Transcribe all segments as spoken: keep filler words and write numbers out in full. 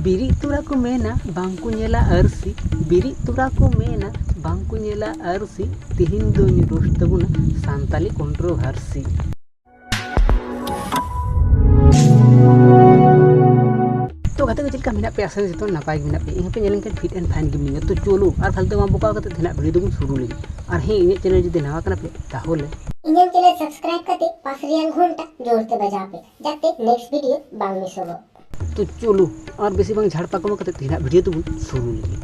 ᱵᱤᱨᱤᱫ ᱛᱚᱨᱟ ᱠᱚ ᱢᱮᱱᱟ ᱵᱟᱝ ᱠᱚ ᱧᱮᱞᱟ ᱟᱹᱨᱥᱤ, ᱵᱤᱨᱤᱫ ᱛᱚᱨᱟ ᱠᱚ ᱢᱮᱱᱟ ᱵᱟᱝ ᱠᱚ ᱧᱮᱞᱟ ᱟᱹᱨᱥᱤ, ᱛᱤᱦᱤᱧ ᱫᱚᱧ ᱨᱳᱥᱴ ᱛᱟᱵᱚᱱᱟ ᱥᱟᱱᱛᱟᱞᱤ ᱠᱚᱱᱴᱨᱳᱵᱷᱟᱨᱥᱤ᱾ ᱛᱚ ᱜᱟᱛᱮ ᱠᱚ, ᱪᱮᱫ ᱞᱮᱠᱟ ᱢᱮᱱᱟᱜ ᱯᱮᱭᱟ? ᱟᱥᱟ ᱡᱚᱛᱚ ᱱᱟᱯᱟᱭ ᱜᱮ ᱢᱮᱱᱟᱜ ᱯᱮᱭᱟ᱾ ᱤᱧ ᱦᱚᱸᱯᱮ ᱧᱮᱞ ᱞᱮᱱᱠᱷᱟᱱ ᱯᱷᱤᱴ ᱮᱱᱰ ᱯᱷᱟᱭᱤᱱ ᱜᱮ ᱢᱤᱱᱟᱹᱧᱟ᱾ ᱛᱚ ᱪᱚᱞᱚ ᱟᱨ ᱯᱷᱟᱞᱛᱩ ᱵᱟᱝ ᱵᱚᱠᱟᱣ ᱠᱟᱛᱮ ᱛᱮᱦᱮᱧᱟᱜ ᱵᱷᱤᱰᱤᱭᱳ ᱫᱚᱵᱚᱱ ᱥᱩᱨᱩ ᱞᱮᱜᱮ᱾ ᱟᱨ ᱦᱮᱸ, ᱤᱧᱟᱹᱜ ᱪᱮᱱᱮᱞ ᱡᱩᱫᱤ ᱱᱟᱣᱟ ᱠᱟᱱᱟ ᱯᱮ ᱛᱟᱦᱚᱞᱮ ᱤᱧᱟᱹᱜ ᱪᱮᱱᱮᱞ ᱥᱟᱵᱥᱠᱨᱟᱭᱤᱵ ᱠᱟᱛᱮ ᱯᱟᱥ ᱨᱮᱭᱟᱜ ᱜᱷᱚᱱᱴᱟ ᱡᱳᱨ ᱛᱮ ᱵᱟᱡᱟᱣ ᱯᱮ, ᱡᱟᱛᱮ ᱱᱮᱠᱥᱴ ᱵᱷᱤᱰᱤᱭᱳ ᱵᱟᱝ ᱢᱤᱥᱚᱜᱚᱜ᱾ ᱛᱚ ᱪᱚᱞᱚ ᱟᱨ ᱵᱮᱥᱤ ᱵᱟᱝ ᱡᱷᱟᱲᱯᱟᱠᱚᱢ ᱠᱟᱛᱮ ᱛᱮᱦᱮᱧᱟᱜ ᱵᱷᱤᱰᱤᱭᱳ ᱫᱚᱵᱚᱱ ᱥᱩᱨᱩ ᱞᱮᱜᱮ᱾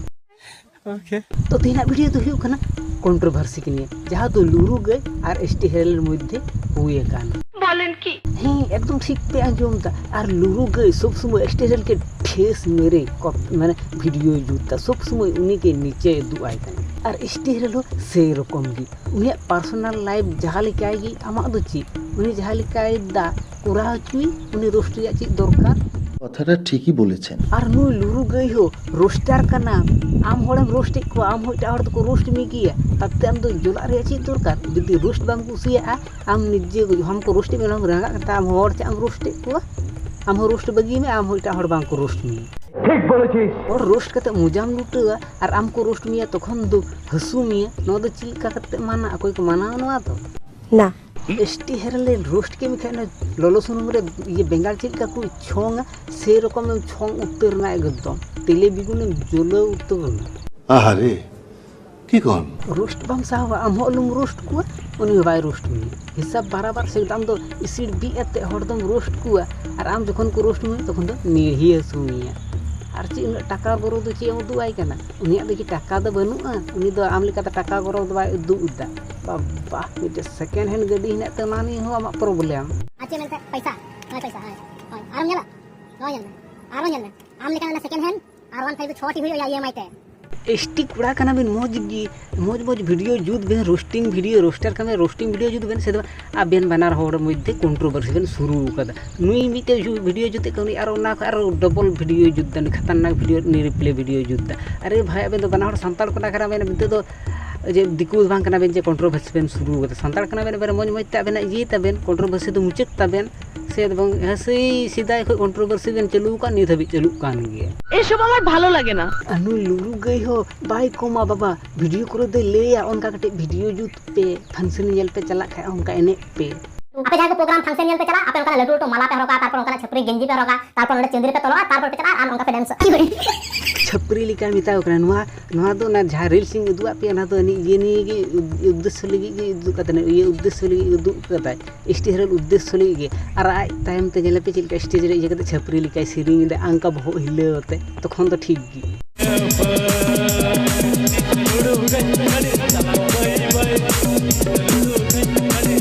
ᱛᱚ ᱛᱮᱦᱮᱧᱟᱜ ᱵᱷᱤᱰᱤᱭᱳ ᱫᱚ ᱦᱩᱭᱩᱜ ᱠᱟᱱᱟ ᱠᱚᱱᱴᱨᱳᱵᱷᱟᱨᱥᱤ ᱠᱚ ᱱᱤᱭᱮ, ᱡᱟᱦᱟᱸ ᱫᱚ ᱞᱩᱨᱩ ᱜᱟᱹᱭ ᱟᱨ ᱮᱥ ᱴᱤ ᱦᱮᱨᱮᱞ ᱢᱚᱫᱽᱫᱷᱮ ᱦᱩᱭ ᱟᱠᱟᱱ᱾ ᱵᱚᱞᱮᱱ ᱠᱤ? ᱦᱮᱸ, ᱮᱠᱫᱚᱢ ᱴᱷᱤᱠ ᱯᱮ ᱟᱸᱡᱚᱢ ᱮᱫᱟ᱾ ᱟᱨ ᱞᱩᱨᱩ ᱜᱟᱹᱭ ᱥᱚᱵ ᱥᱚᱢᱚᱭ ᱮᱥ ᱴᱤ ᱦᱮᱨᱮᱞ ᱜᱮ ᱴᱷᱮᱥ ᱢᱮᱨᱮ ᱠᱚᱯ-, ᱢᱟᱱᱮ ᱵᱷᱤᱰᱤᱭᱳᱭ ᱡᱩᱛ ᱮᱫᱟ, ᱥᱚᱵ ᱥᱚᱢᱚᱭ ᱩᱱᱤ ᱜᱮ ᱱᱤᱪᱮ ᱩᱫᱩᱜ ᱟᱭ ᱠᱟᱱᱟ᱾ ᱟᱨ ᱮᱥ ᱴᱤ ᱦᱮᱨᱮᱞ ᱦᱚᱸ ᱥᱮᱭ ᱨᱚᱠᱚᱢ ᱜᱮ, ᱩᱱᱤᱭᱟᱜ ᱯᱟᱨᱥᱚᱱᱟᱞ ᱞᱟᱭᱤᱯᱷ ᱡᱟᱦᱟᱸ ᱞᱮᱠᱟᱭ ᱜᱮ, ᱟᱢᱟᱜ ᱫᱚ ᱪᱮᱫ? ᱩᱱᱤ ᱡᱟᱦᱟᱸ ᱞᱮᱠᱟᱭ ᱫᱟ ᱠᱚᱨᱟᱣ ᱦᱚᱪᱚᱭ, ᱩᱱᱤ ᱨᱳᱥᱴ ᱨᱮᱭᱟᱜ ᱪᱮᱫ ᱫᱚᱨᱠᱟᱨ? কথাটা ঠিকই বলেছেন। ᱟᱨ ᱱᱩᱭ ᱞᱩᱨᱩ ᱜᱟᱹᱭ ᱦᱚᱸ ᱨᱳᱥᱴᱟᱨ ᱠᱟᱱᱟᱢ, ᱟᱢ ᱦᱚᱲᱮᱢ ᱨᱳᱥᱴ ᱮᱫ ᱠᱚᱣᱟ, ᱟᱢ ᱦᱚᱸ ᱮᱴᱟᱜ ᱦᱚᱲ ᱫᱚᱠᱚ ᱨᱳᱥᱴ ᱢᱮ ᱜᱮᱭᱟ, ᱛᱟᱛᱮ ᱟᱢ ᱫᱚ ᱡᱚᱞᱟᱜ ᱨᱮᱭᱟᱜ ᱪᱮᱫ ᱫᱚᱨᱠᱟᱨ? ᱡᱩᱫᱤ ᱨᱳᱥᱴ ᱵᱟᱢ ᱠᱩᱥᱤᱭᱟᱜᱼᱟ, ᱟᱢ ᱱᱤᱡᱮ ᱦᱚᱲ ᱠᱚ ᱨᱳᱥᱴ ᱮᱫ ᱢᱮᱭᱟ, ᱚᱱᱟᱢ ᱨᱟᱸᱜᱟᱜ ᱠᱟᱱᱟ, ᱟᱢ ᱦᱚᱲ ᱪᱮᱫ ᱮᱢ ᱨᱳᱥᱴ ᱮᱫ ᱠᱚᱣᱟ? ᱟᱢ ᱦᱚᱸ ᱨᱳᱥᱴ ᱵᱟᱹᱜᱤ ᱢᱮ, ᱟᱢ ᱦᱚᱸ ᱮᱴᱟᱜ ᱦᱚᱲ ᱵᱟᱝ ᱠᱚ ᱨᱳᱥᱴ ᱢᱮᱭᱟ᱾ ᱴᱷᱤᱠ ᱵᱚᱞᱮᱪᱤᱥ᱾ ᱦᱚᱲ ᱨᱳᱥᱴ ᱠᱟᱛᱮ ᱢᱚᱡᱟᱢ ᱞᱩᱴᱟᱹᱣᱟ ᱟᱨ ᱟᱢ ᱠᱚ ᱨᱳᱥᱴ ᱢᱮᱭᱟ, ᱛᱚᱠᱷᱚᱱ ᱫᱚ ᱦᱟᱹᱥᱩ ᱢᱮᱭᱟ᱾ ᱱᱚᱣᱟ ᱫᱚ ᱪᱮᱫ ᱞᱮᱠᱟ ᱠᱟᱛᱮ ᱢᱟᱱᱟ? ᱚᱠᱚᱭ ᱠᱚ ᱢᱟᱱᱟᱣᱟ ᱱᱚᱣᱟ ᱫᱚ? ᱱᱟ᱾ ᱮᱥ ᱴᱤ ᱦᱮᱨᱮᱞ ᱨᱮ ᱨᱳᱥᱴ ᱠᱮᱫ ᱢᱮᱠᱷᱟᱱ ᱚᱱᱟ ᱞᱚᱞᱚ ᱥᱩᱱᱩᱢ ᱨᱮ ᱤᱭᱟᱹ ᱵᱮᱸᱜᱟᱲ ᱪᱮᱫ ᱞᱮᱠᱟ ᱠᱚ ᱪᱷᱚᱝᱟ, ᱥᱮᱨᱚᱠᱚᱢ ᱮᱢ ᱪᱷᱚᱝ ᱩᱛᱟᱹᱨ ᱮᱱᱟ ᱮᱠᱫᱚᱢ᱾ ᱛᱮᱞᱮ ᱵᱮᱜᱩᱱᱮᱢ ᱡᱩᱞᱟᱹᱣ ᱩᱛᱟᱹᱨ ᱮᱱᱟ᱾ ᱟᱦᱟᱨᱮ, ᱠᱤ ᱠᱚᱱ? ᱨᱳᱥᱴ ᱵᱟᱢ ᱥᱟᱦᱟᱣᱟ, ᱟᱢ ᱦᱚᱸ ᱟᱞᱚᱢ ᱨᱳᱥᱴ ᱠᱚᱣᱟ, ᱩᱱᱤ ᱦᱚᱸ ᱵᱟᱭ ᱨᱳᱥᱴ ᱢᱮᱭᱟ᱾ ᱦᱤᱥᱟᱹᱵ ᱵᱟᱨᱟᱵᱟᱨ ᱥᱮ ᱟᱢ ᱫᱚ ᱤᱥᱤᱲ ᱵᱤᱫ ᱟᱛᱮ ᱦᱚᱲ ᱫᱚᱢ ᱨᱳᱥᱴ ᱠᱚᱣᱟ, ᱟᱨ ᱟᱢ ᱡᱚᱠᱷᱚᱱ ᱠᱚ ᱨᱳᱥᱴ ᱢᱮᱭᱟ ᱛᱚᱠᱷᱚᱱ ᱫᱚ ᱱᱤᱲᱦᱤ ᱦᱟᱹᱥᱩ ᱢᱮᱭᱟ᱾ ᱟᱨ ᱪᱮᱫ ᱩᱱᱟᱹᱜ ᱴᱟᱠᱟ ᱵᱚᱨᱚ ᱫᱚ ᱪᱮᱫ ᱮᱢ ᱩᱫᱩᱜ ᱟᱭ ᱠᱟᱱᱟ? ᱩᱱᱤᱭᱟᱜ ᱫᱚ ᱠᱤ ᱴᱟᱠᱟ ᱫᱚ ᱵᱟᱹᱱᱩᱜᱼᱟ? ᱩᱱᱤ ᱫᱚ ᱟᱢ ᱞᱮᱠᱟᱛᱮ ᱴᱟᱠᱟ ᱜᱚᱨᱚᱵᱽ ᱫᱚ ᱵᱟᱭ ᱩᱫᱩᱜ ᱮᱫᱟ᱾ ᱵᱟᱵᱟ, ᱢᱤᱫᱴᱮᱡ ᱥᱮᱠᱮᱱᱰ ᱦᱮᱱᱰ ᱜᱟᱹᱰᱤ ᱦᱮᱱᱟᱜ ᱛᱟᱢᱟ, ᱱᱤᱭᱟᱹ ᱦᱚᱸ ᱟᱢᱟᱜ ᱯᱨᱚᱵᱞᱮᱢ᱾ ᱟᱨ ᱪᱮᱫ ᱢᱮᱱᱛᱮ? ᱯᱚᱭᱥᱟ᱾ ᱦᱳᱭ, ᱯᱚᱭᱥᱟ, ᱦᱳᱭ᱾ ᱦᱳᱭ, ᱟᱨᱦᱚᱸ ᱧᱮᱞᱟ? ᱱᱚᱣᱟ ᱧᱮᱞ ᱢᱮ, ᱟᱨᱦᱚᱸ ᱧᱮᱞ ᱢᱮ᱾ ᱟᱢ ᱞᱮᱠᱟ ᱚᱱᱟ ᱥᱮᱠᱮᱱᱰ ᱦᱮᱱᱰ ᱟᱨ ᱚᱣᱟᱱ ᱯᱷᱟᱭᱤᱵᱷ ᱫᱚ ᱪᱷᱚᱴᱤ ᱦᱩᱭᱩᱜᱼᱟ ᱤ ᱮᱢ ᱟᱭ ᱛᱮ᱾ ᱮᱥ ᱴᱤ ᱠᱚᱲᱟ ᱠᱟᱱᱟ ᱵᱮᱱ, ᱢᱚᱡᱽ ᱜᱮ, ᱢᱚᱡᱽ ᱢᱚᱡᱽ ᱵᱷᱤᱰᱤᱭᱳ ᱡᱩᱛ ᱵᱮᱱ, ᱨᱳᱥᱴᱤᱝ ᱵᱷᱤᱰᱤᱭᱳ, ᱨᱳᱥᱴᱟᱨ ᱠᱟᱱᱟ ᱵᱮᱱ, ᱨᱳᱥᱴᱤᱝ ᱵᱷᱤᱰᱤᱭᱳ ᱡᱩᱛ ᱵᱮᱱ, ᱥᱮ ᱫᱚ ᱟᱵᱮᱱ ᱵᱟᱱᱟᱨ ᱦᱚᱲ ᱢᱚᱫᱽᱫᱷᱮ ᱠᱚᱱᱴᱨᱳᱵᱷᱟᱨᱥᱤ ᱵᱮᱱ ᱥᱩᱨᱩ ᱟᱠᱟᱫᱟ᱾ ᱱᱩᱭ ᱢᱤᱫᱴᱮᱡ ᱡᱩ-, ᱵᱷᱤᱰᱤᱭᱳ ᱡᱩᱛᱮᱫ ᱠᱟᱱᱟ, ᱩᱱᱤ ᱟᱨᱚ ᱚᱱᱟ ᱠᱷᱚᱱ ᱟᱨᱚ ᱰᱚᱵᱚᱞ ᱵᱷᱤᱰᱤᱭᱳ ᱡᱩᱛ ᱮᱫᱟ, ᱩᱱᱤ ᱠᱷᱟᱛᱟᱨᱱᱟᱠ ᱵᱷᱤᱰᱤᱭᱳ, ᱩᱱᱤ ᱨᱤᱯᱞᱮ ᱵᱷᱤᱰᱤᱭᱳ ᱡᱩᱛ ᱮᱫᱟ᱾ ᱟᱨᱮ ᱵᱷᱟᱭ, ᱟᱵᱮᱱ ᱫᱚ ᱵᱟᱱᱟ ᱦᱚᱲ ᱥᱟᱱᱛᱟᱲ ᱠᱚᱲᱟ ᱠᱟᱱᱟ ᱵᱮᱱ, ᱱᱤᱛᱚᱜ ᱫᱚ ᱡᱮ ᱫᱤᱠᱩ ᱵᱟᱝ ᱠᱟᱱᱟ ᱵᱮᱱ ᱡᱮ ᱠᱚᱱᱴᱨᱳᱵᱷᱟᱨᱥᱤ ᱵᱮᱱ ᱥᱩᱨᱩ ᱠᱟᱫᱟ, ᱥᱟᱱᱛᱟᱲ ᱠᱟᱱᱟ ᱵᱮᱱ, ᱮᱵᱟᱨᱮ ᱢᱚᱡᱽ ᱢᱚᱡᱽ ᱛᱮ ᱟᱵᱮᱱᱟᱜ ᱤᱭᱟᱹᱭ ᱛᱟᱵᱮᱱ, ᱠᱚᱱᱴᱨᱳᱵᱷᱟᱨᱥᱤ ᱫᱚ ᱢᱩᱪᱟᱹᱫ ᱛᱟᱵᱮᱱ, ᱥᱮ ᱪᱮᱫ ᱵᱟᱝ, ᱦᱮᱸ, ᱥᱮᱭ ᱥᱮᱫᱟᱭ ᱠᱷᱚᱱ ᱠᱚᱱᱴᱨᱳᱵᱷᱟᱨᱥᱤ ᱵᱮᱱ ᱪᱟᱹᱞᱩ ᱟᱠᱟᱫ, ᱱᱤᱛ ᱦᱟᱹᱵᱤᱡ ᱪᱟᱹᱞᱩᱜ ᱠᱟᱱ ᱜᱮᱭᱟ᱾ ᱮᱥᱚᱵ আমার ভালো লাগে না। ᱟᱨ ᱱᱩᱭ ᱞᱩᱨᱩ ᱜᱟᱹᱭ ᱦᱚᱸ ᱵᱟᱭ ᱠᱚᱢᱟ ᱵᱟᱵᱟ, ᱵᱷᱤᱰᱤᱭᱳ ᱠᱚᱨᱮ ᱫᱚᱭ ᱞᱟᱹᱭᱟ, ᱚᱱᱠᱟ ᱠᱟᱹᱴᱤᱡ ᱵᱷᱤᱰᱤᱭᱳ ᱡᱩᱛ ᱯᱮ, ᱯᱷᱟᱱᱥᱮᱱ ᱧᱮᱞ ᱯᱮ ᱪᱟᱞᱟᱜ ᱠᱷᱟᱡ ᱚᱱᱠᱟ ᱮᱱᱮᱡ ᱯᱮ᱾ ᱟᱯᱮ ᱡᱟᱦᱟᱸᱭ ᱠᱚ ᱯᱨᱳᱜᱨᱟᱢ ᱯᱷᱟᱱᱥᱮᱱ ᱧᱮᱞ ᱯᱮ ᱪᱟᱞᱟᱜ, ᱟᱯᱮ ᱚᱱᱠᱟᱱᱟᱜ ᱞᱟᱹᱴᱩ ᱞᱟᱹᱴᱩ ᱢᱟᱞᱟ ᱯᱮ ᱦᱚᱨᱚᱜᱟ, ᱛᱟᱨᱯᱚᱨ ᱚᱱᱠᱟᱱᱟᱜ ᱪᱷᱟᱹᱯᱨᱤ ᱜᱮᱧᱡᱤ ᱯᱮ ᱦᱚᱨᱚᱜᱟ, ᱛᱟᱨᱯᱚᱨ ᱚᱸᱰᱮ ᱪᱟᱹᱸᱫᱽᱨᱤ ᱯᱮ ᱛᱚᱞᱚᱜᱼᱟ, ᱛᱟᱨᱯᱚᱨ ᱯᱮ ᱪᱟᱞᱟᱜᱼᱟ ᱟᱨ ᱚᱱᱠᱟ ᱯᱮ ᱰᱮᱱᱥᱚᱜᱼᱟ᱾ ᱪᱷᱟᱹᱯᱨᱤ ᱞᱮᱠᱟ ᱢᱮᱛᱟ ᱠᱚ ᱠᱟᱱᱟ᱾ ᱱᱚᱣᱟ, ᱱᱚᱣᱟ ᱫᱚ ᱚᱱᱟ ᱡᱟᱦᱟᱸ ᱨᱤᱞᱥ ᱤᱧ ᱩᱫᱩᱜ ᱟᱫ ᱯᱮᱭᱟ, ᱚᱱᱟ ᱫᱚ ᱟᱹᱱᱤᱡ ᱤᱭᱟᱹ ᱱᱤᱭᱮ ᱜᱮ ᱩᱫ-, ᱩᱫᱽᱫᱮᱥᱥᱚ ᱞᱟᱹᱜᱤᱫ ᱜᱮ ᱩᱫᱩᱜ ᱠᱟᱫᱟ, ᱤᱭᱟᱹ ᱩᱫᱽᱫᱮᱥᱥᱚ ᱞᱟᱹᱜᱤᱫ ᱩᱫᱩᱜ ᱠᱟᱫᱟᱭ᱾ ᱮᱥ ᱴᱤ ᱦᱮᱨᱮᱞ ᱩᱫᱽᱫᱮᱥᱥᱚ ᱞᱟᱹᱜᱤᱫ ᱜᱮ᱾ ᱟᱨ ᱟᱡ ᱛᱟᱭᱚᱢ ᱛᱮ ᱧᱮᱞᱮ ᱯᱮ ᱪᱮᱫ ᱞᱮᱠᱟ ᱥᱴᱮᱡᱽ ᱨᱮ ᱤᱭᱟᱹ ᱠᱟᱛᱮ ᱪᱷᱟᱹᱯᱨᱤ ᱞᱮᱠᱟᱭ ᱥᱮᱨᱮᱧ ᱮᱫᱟ, ᱟᱝᱠᱟ ᱵᱚᱦᱚᱜ ᱦᱤᱞᱟᱹᱣ ᱟᱛᱮ, ᱛᱚᱠᱷᱚᱱ ᱫᱚ ᱴᱷᱤᱠ ᱜᱮ᱾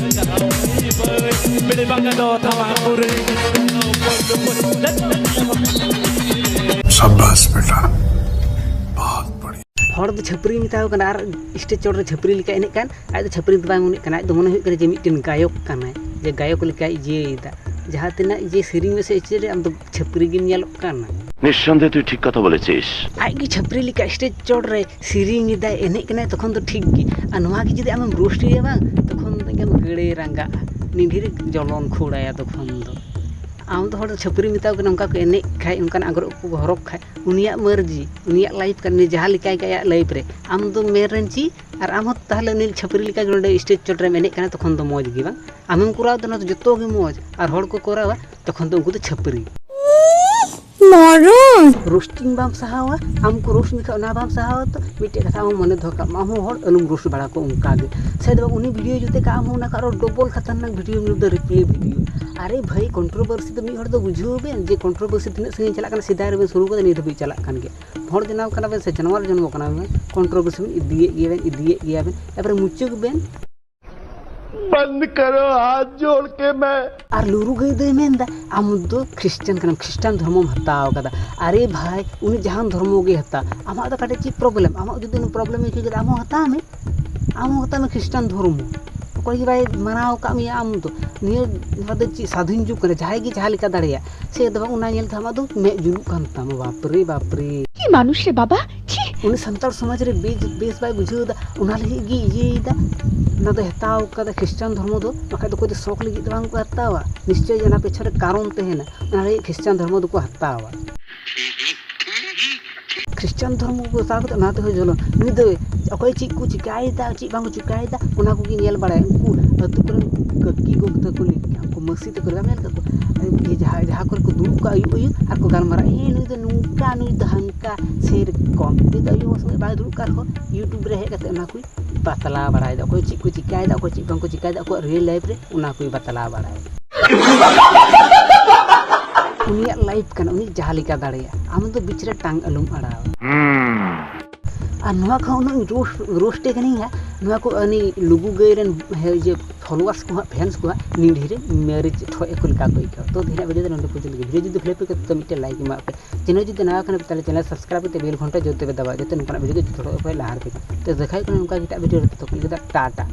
शाबाश बेटा, बहुत बढ़िया। ᱦᱚᱲ ᱫᱚ ᱪᱷᱟᱹᱯᱨᱤ ᱢᱮᱛᱟᱣ ᱠᱟᱱᱟ ᱟᱨ ᱥᱴᱮᱡᱽ ᱪᱚᱴ ᱨᱮ ᱪᱷᱟᱹᱯᱨᱤ ᱞᱮᱠᱟ ᱮᱱᱮᱡ ᱠᱟᱱ, ᱟᱡ ᱫᱚ ᱪᱷᱟᱹᱯᱨᱤ ᱫᱚ ᱵᱟᱭ ᱢᱚᱱᱮᱜ ᱠᱟᱱᱟ, ᱟᱡ ᱫᱚ ᱢᱚᱱᱮ ᱦᱩᱭᱩᱜ ᱠᱟᱱᱟ ᱡᱮ ᱢᱤᱫᱴᱮᱱ ᱜᱟᱭᱚᱠ ᱠᱟᱱᱟᱭ, ᱡᱮ ᱜᱟᱭᱚᱠ ᱞᱮᱠᱟᱭ ᱤᱭᱟᱹᱭᱮᱫᱟ᱾ ᱡᱟᱦᱟᱸ ᱛᱤᱱᱟᱹᱜ ᱡᱮ ᱥᱮᱨᱮᱧ ᱢᱮᱥᱮ ᱪᱮᱫ ᱨᱮ, ᱟᱢ ᱫᱚ ᱪᱷᱟᱹᱯᱨᱤ ᱜᱮᱢ ᱧᱮᱞᱚᱜ ᱠᱟᱱᱟ᱾ নিঃসন্দেহে তুই ঠিক কথা বলেছিস। ᱟᱡ ᱜᱮ ᱪᱷᱟᱹᱯᱨᱤ ᱞᱮᱠᱟ ᱥᱴᱮᱡᱽ ᱪᱚᱴ ᱨᱮ ᱥᱮᱨᱮᱧ ᱮᱫᱟᱭ, ᱮᱱᱮᱡ ᱠᱟᱱᱟᱭ, ᱛᱚᱠᱷᱚᱱ ᱫᱚ ᱴᱷᱤᱠ ᱜᱮ᱾ ᱟᱨ ᱱᱚᱣᱟ ᱜᱮ ᱡᱩᱫᱤ ᱟᱢᱮᱢ ᱨᱳᱥᱴ ᱮᱭᱟ ᱵᱟᱝ, ᱛᱚᱠᱷᱚᱱ ᱫᱚ ᱮᱠᱫᱚᱢ ᱜᱟᱹᱲᱟᱹᱭ ᱨᱟᱸᱜᱟᱜᱼᱟ, ᱱᱤᱰᱷᱤ ᱨᱮ ᱡᱚᱞᱚᱱ ᱠᱷᱳᱲᱟᱭᱟ ᱛᱚᱠᱷᱚᱱ ᱫᱚ᱾ ᱟᱢ ᱫᱚ ᱦᱚᱲ ᱫᱚ ᱪᱷᱟᱹᱯᱨᱤ ᱢᱮᱛᱟᱣ ᱠᱟᱱᱟ, ᱚᱱᱠᱟ ᱠᱚ ᱮᱱᱮᱡ ᱠᱷᱟᱡ, ᱚᱱᱠᱟᱱ ᱟᱝᱨᱚᱵ ᱠᱚᱠᱚ ᱦᱚᱨᱚᱜᱽ ᱠᱷᱟᱡ, ᱩᱱᱤᱭᱟᱜ ᱢᱟᱹᱨᱡᱤ, ᱩᱱᱤᱭᱟᱜ ᱞᱟᱭᱤᱯᱷ ᱠᱟᱱᱟ, ᱩᱱᱤ ᱡᱟᱦᱟᱸ ᱞᱮᱠᱟᱭ ᱟᱭᱟᱜ ᱞᱟᱭᱤᱯᱷ ᱨᱮ᱾ ᱟᱢ ᱫᱚ ᱢᱮᱱ ᱨᱮᱱ ᱪᱮᱫ? ᱟᱨ ᱟᱢ ᱦᱚᱸ ᱛᱟᱦᱚᱞᱮ ᱩᱱᱤ ᱪᱷᱟᱹᱯᱨᱤ ᱞᱮᱠᱟ ᱜᱮ ᱱᱚᱰᱮ ᱥᱴᱮᱡᱽ ᱪᱚᱴ ᱨᱮᱢ ᱮᱱᱮᱡ ᱠᱟᱱᱟ, ᱛᱚᱠᱷᱚᱱ ᱫᱚ ᱢᱚᱡᱽ ᱜᱮ ᱵᱟᱝ? ᱟᱢᱮᱢ ᱠᱚᱨᱟᱣ ᱫᱟ, ᱚᱱᱟ ᱫᱚ ᱡᱚᱛᱚ ᱜᱮ ᱢᱚᱡᱽ, ᱟᱨ ᱦᱚᱲ ᱠᱚ ᱠᱚᱨᱟᱣᱟ, ᱛᱚᱠᱷᱚᱱ ᱫᱚ ᱩᱱᱠᱩ ᱫᱚ ᱪᱷᱟᱹᱯᱨᱤ᱾ ᱢᱚᱨᱚᱱ᱾ ᱨᱳᱥᱴᱤᱝ ᱵᱟᱢ ᱥᱟᱦᱟᱣᱟ, ᱟᱢ ᱠᱚ ᱨᱳᱥᱴ ᱢᱮᱠᱷᱟᱱ ᱚᱱᱟ ᱵᱟᱢ ᱥᱟᱦᱟᱣᱟ, ᱛᱚ ᱢᱤᱫᱴᱮᱡ ᱠᱟᱛᱷᱟ ᱟᱢ ᱢᱚᱱᱮ ᱫᱚᱦᱚ ᱠᱟᱜ ᱢᱟ, ᱟᱢ ᱦᱚᱸ ᱦᱚᱲ ᱟᱞᱚᱢ ᱨᱳᱥᱴ ᱵᱟᱲᱟ ᱠᱚᱣᱟ ᱚᱱᱠᱟ ᱜᱮ᱾ ᱥᱮ ᱫᱚ ᱵᱟᱝ, ᱩᱱᱤ ᱵᱷᱤᱰᱤᱭᱳ ᱡᱩᱛᱮ ᱠᱟᱜ ᱟᱢ ᱦᱚᱸ ᱚᱱᱟ ᱠᱷᱚᱱ ᱟᱨᱚ ᱰᱚᱵᱚᱞ ᱠᱷᱟᱛᱟᱨᱱᱟᱠ ᱵᱷᱤᱰᱤᱭᱳ, ᱩᱱᱤ ᱫᱚ ᱨᱤᱯᱞᱮ ᱵᱷᱤᱰᱤᱭᱳ᱾ ᱟᱨᱮ ᱵᱷᱟᱹᱭ, ᱠᱚᱱᱴᱨᱳᱵᱷᱟᱨᱥᱤ ᱫᱚ ᱢᱤᱫ ᱦᱚᱲ ᱫᱚ ᱵᱩᱡᱷᱟᱹᱣ ᱵᱮᱱ ᱡᱮ ᱠᱚᱱᱴᱨᱳᱵᱷᱟᱨᱥᱤ ᱛᱤᱱᱟᱹᱜ ᱥᱟᱺᱜᱤᱧ ᱪᱟᱞᱟᱜ ᱠᱟᱱᱟ, ᱥᱮᱫᱟᱭ ᱨᱮᱵᱮᱱ ᱥᱩᱨᱩ ᱠᱟᱫᱟ, ᱱᱤᱛ ᱫᱷᱟᱹᱵᱤᱡ ᱪᱟᱞᱟᱜ ᱠᱟᱱ ᱜᱮᱭᱟ᱾ ᱦᱚᱲ ᱡᱟᱱᱟᱢ ᱠᱟᱱᱟ ᱵᱮᱱ ᱥᱮ ᱡᱟᱱᱣᱟᱨ ᱡᱚᱱᱢᱚ ᱠᱟᱱᱟ ᱵᱮᱱ, ᱠᱚᱱᱴᱨᱳᱵᱷᱟᱨᱥᱤ ᱵᱮᱱ ᱤᱫᱤᱭᱮᱫ ᱜᱮᱭᱟ ᱵᱮᱱ, ᱤᱫᱤᱭᱮᱫ ᱜᱮᱭᱟ ᱵᱮᱱ, ᱮᱵᱟᱨᱮ ᱢᱩᱪᱟᱹᱫ ᱵᱮᱱ᱾ बंद करो, हाथ जोड़ के मैं। ᱟᱨ ᱞᱩᱨᱩ ᱜᱟᱹᱭ ᱫᱚᱭ ᱢᱮᱱᱫᱟ, "ᱟᱢ ᱫᱚ ᱠᱷᱨᱤᱥᱴᱟᱱ ᱠᱟᱱᱟᱢ, ᱠᱷᱨᱤᱥᱴᱟᱱ ᱫᱷᱚᱨᱢᱚᱢ ᱦᱟᱛᱟᱣ ᱠᱟᱫᱟ᱾" ᱟᱨᱮ ᱵᱷᱟᱭ, ᱩᱱᱤ ᱡᱟᱦᱟᱱ ᱫᱷᱚᱨᱢᱚ ᱜᱮ ᱦᱟᱛᱟᱣ, ᱟᱢᱟᱜ ᱫᱚ ᱠᱟᱹᱴᱤᱡ ᱪᱮᱫ ᱯᱨᱚᱵᱞᱮᱢ? ᱟᱢᱟᱜ ᱡᱩᱫᱤ ᱩᱱᱤ ᱯᱨᱚᱵᱞᱮᱢ ᱟᱹᱭᱠᱟᱹᱣ ᱠᱮᱫᱟ, ᱟᱢ ᱦᱚᱸ ᱦᱟᱛᱟᱣ ᱢᱮ, ᱟᱢ ᱦᱚᱸ ᱦᱟᱛᱟᱣ ᱢᱮ ᱠᱷᱨᱤᱥᱴᱟᱱ ᱫᱷᱚᱨᱢᱚ᱾ ᱚᱠᱚᱭ ᱜᱮ ᱵᱟᱭ ᱢᱟᱱᱟᱣ ᱟᱠᱟᱫ ᱢᱮᱭᱟ ᱟᱢ ᱫᱚ᱾ ᱱᱤᱭᱟᱹ, ᱱᱚᱣᱟ ᱫᱚ ᱪᱮᱫ ᱥᱟᱫᱷᱤᱱ ᱡᱩᱜᱽ ᱠᱟᱱᱟ? ᱡᱟᱦᱟᱸᱭ ᱜᱮ ᱡᱟᱦᱟᱸ ᱞᱮᱠᱟ ᱫᱟᱲᱮᱭᱟᱜ᱾ ᱥᱮ ᱫᱚ ᱵᱟᱝ, ᱚᱱᱟ ᱧᱮᱞ ᱛᱮ ᱟᱢᱟᱜ ᱫᱚ ᱢᱮᱫ ᱡᱩᱞᱩᱜ ᱠᱟᱱ ᱛᱟᱢᱟ, ᱵᱟᱯᱨᱮ, ᱵᱟᱯᱨᱮ᱾ কি মানুষ রে বাবা, ছি। ᱩᱱᱤ ᱥᱟᱱᱛᱟᱲ ᱥᱚᱢᱟᱡᱽ ᱨᱮ ᱵᱮᱥ ᱵᱮᱥ ᱵᱟᱭ ᱵᱩᱡᱷᱟᱹᱣ ᱮᱫᱟ, ᱚᱱᱟ ᱞᱟᱹᱜᱤᱫ ᱜᱮ ᱤᱭᱟᱹᱭᱮᱫᱟ᱾ ᱚᱱᱟ ᱫᱚ ᱦᱟᱛᱟᱣ ᱠᱟᱫᱟ ᱠᱷᱨᱤᱥᱴᱟᱱ ᱫᱷᱚᱨᱢᱚ ᱫᱚ, ᱵᱟᱠᱷᱟᱡ ᱫᱚ ᱚᱠᱚᱭ ᱫᱚ ᱥᱚᱠ ᱞᱟᱹᱜᱤᱫ ᱫᱚ ᱵᱟᱝ ᱠᱚ ᱦᱟᱛᱟᱣᱟ᱾ ᱱᱤᱥᱪᱚᱭ ᱚᱱᱟ ᱯᱮᱪᱷᱚᱱ ᱨᱮ ᱠᱟᱨᱚᱱ ᱛᱟᱦᱮᱱᱟ, ᱚᱱᱟ ᱞᱟᱹᱜᱤᱫ ᱠᱷᱨᱤᱥᱴᱟᱱ ᱫᱷᱚᱨᱢᱚ ᱫᱚᱠᱚ ᱦᱟᱛᱟᱣᱟ᱾ ᱠᱷᱨᱤᱥᱴᱟᱱ ᱫᱷᱚᱨᱢᱚ ᱠᱚ ᱦᱟᱛᱟᱣ ᱠᱟᱛᱮ ᱚᱱᱟ ᱛᱮᱦᱚᱸ ᱡᱚᱞᱚᱱ᱾ ᱱᱩᱭ ᱫᱚ ᱚᱠᱚᱭ ᱪᱮᱫ ᱠᱚ ᱪᱤᱠᱟᱭᱮᱫᱟ, ᱪᱮᱫ ᱵᱟᱝ ᱠᱚ ᱪᱤᱠᱟᱭᱮᱫᱟ, ᱚᱱᱟ ᱠᱚᱜᱮ ᱧᱮᱞ ᱵᱟᱲᱟᱭᱟ᱾ ᱩᱱᱠᱩ ᱟᱹᱛᱩ ᱠᱚᱨᱮᱱ ᱠᱟᱹᱠᱤ ᱜᱚᱜᱚ ᱛᱟᱠᱚ ᱞᱮᱠᱟ, ᱩᱱᱠᱩ ᱢᱟᱹᱥᱤ ᱛᱟᱠᱚ ᱞᱮᱠᱟ ᱧᱮᱞ ᱠᱟᱜ ᱠᱚᱣᱟ᱾ ᱡᱟᱦᱟᱸ, ᱡᱟᱦᱟᱸ ᱠᱚᱨᱮ ᱠᱚ ᱫᱩᱲᱩᱵ ᱠᱚᱜᱼᱟ ᱟᱹᱭᱩᱵ ᱟᱹᱭᱩᱵ ᱟᱨ ᱠᱚ ᱜᱟᱞᱢᱟᱨᱟᱜᱼᱟ, "ᱦᱮᱸ, ᱱᱩᱭ ᱫᱚ ᱱᱚᱝᱠᱟ, ᱱᱩᱭ ᱫᱚ ᱦᱟᱱᱠᱟ", ᱥᱮᱨᱚᱠᱚᱢ᱾ ᱱᱩᱭ ᱫᱚ ᱟᱹᱭᱩᱵ ᱥᱚᱢᱚᱭ ᱵᱟᱭ ᱫᱩᱲᱩᱵ ᱠᱟᱱ ᱨᱮᱦᱚᱸ YouTube ᱨᱮ ᱦᱮᱡ ᱠᱟᱛᱮ ᱚᱱᱟ ᱠᱚᱭ ᱵᱟᱛᱞᱟᱣ ᱵᱟᱲᱟᱭᱮᱫᱟ᱾ ᱚᱠᱚᱭ ᱪᱮᱫ ᱠᱚ ᱪᱤᱠᱟᱭᱮᱫᱟ, ᱚᱠᱚᱭ ᱪᱮᱫ ᱵᱟᱝ ᱠᱚ ᱪᱤᱠᱟᱭᱮᱫᱟ, ᱟᱠᱚᱣᱟᱜ real life ᱨᱮ ᱚᱱᱟ ᱠᱚᱭ ᱵᱟᱛᱞᱟᱣ ᱵᱟᱲᱟᱭᱮᱫᱟ᱾ ᱩᱱᱤᱭᱟᱜ life ᱠᱟᱱᱟ, ᱩᱱᱤ ᱡᱟᱦᱟᱸ ᱞᱮᱠᱟ ᱫᱟᱲᱮᱭᱟᱜᱼᱟ, ᱟᱢ ᱫᱚ ᱵᱤᱪ ᱨᱮ ᱴᱟᱝ ᱟᱞᱚᱢ ᱟᱲᱟᱣᱟ᱾ ᱟᱨ ᱱᱚᱣᱟ ᱠᱚᱦᱚᱸ ᱩᱱᱟᱹᱜ ᱤᱧ roast, roast ᱮ ᱠᱟᱹᱱᱟᱹᱧ ᱦᱟᱸᱜ, ᱱᱚᱣᱟ ᱠᱚ ᱩᱱᱤ ᱞᱩᱜᱩ ᱜᱟᱹᱭ ᱨᱮᱱ ᱦᱮ-, ᱤᱭᱟᱹ followers ᱠᱚ ᱦᱟᱸᱜ, fans ᱠᱚ ᱦᱟᱸᱜ ᱱᱤᱰᱷᱤ ᱨᱮ ᱢᱟᱹᱨᱤᱪ ᱴᱷᱚᱡ ᱟᱠᱚ ᱞᱮᱠᱟ ᱠᱚ ᱟᱹᱭᱠᱟᱹᱣᱟ᱾ ᱛᱚ ᱛᱮᱦᱮᱧᱟᱜ video ᱫᱚ ᱱᱚᱰᱮ ᱯᱚᱨᱡᱚᱱᱛᱚ ᱜᱮ᱾ Video ᱡᱩᱫᱤ ᱵᱷᱟᱞᱮ ᱯᱮ ᱟᱹᱭᱠᱟᱹᱣ ᱠᱷᱟᱱ ᱛᱚ ᱢᱤᱫᱴᱮᱱ like ᱮᱢᱟᱜ ᱯᱮ᱾ Channel ᱡᱩᱫᱤ ᱱᱟᱣᱟ ᱠᱟᱱᱟ ᱯᱮ, ᱛᱟᱦᱞᱮ channel subscribe ᱠᱟᱛᱮ bell ᱜᱷᱚᱱᱴᱟ ᱡᱳᱨ ᱛᱮᱯᱮ ᱫᱟᱵᱟᱣᱟ, ᱡᱟᱛᱮ ᱱᱚᱝᱠᱟᱱᱟᱜ video ᱫᱚ ᱡᱚᱛᱚ ᱦᱚᱲ ᱯᱮ ᱞᱟᱦᱟ ᱨᱮᱯᱮ ᱧᱟᱢ᱾ ᱛᱚ ᱫᱮᱠᱷᱟᱭ ᱠᱟᱱᱟ ᱱᱚᱝᱠᱟ ᱜᱮ ᱮᱴᱟᱜ video ᱨᱮ, ᱛᱚᱛᱚᱠᱷᱚᱱ ᱞᱟᱹᱜᱤᱫ ᱫᱚ ᱴᱟᱴᱟ᱾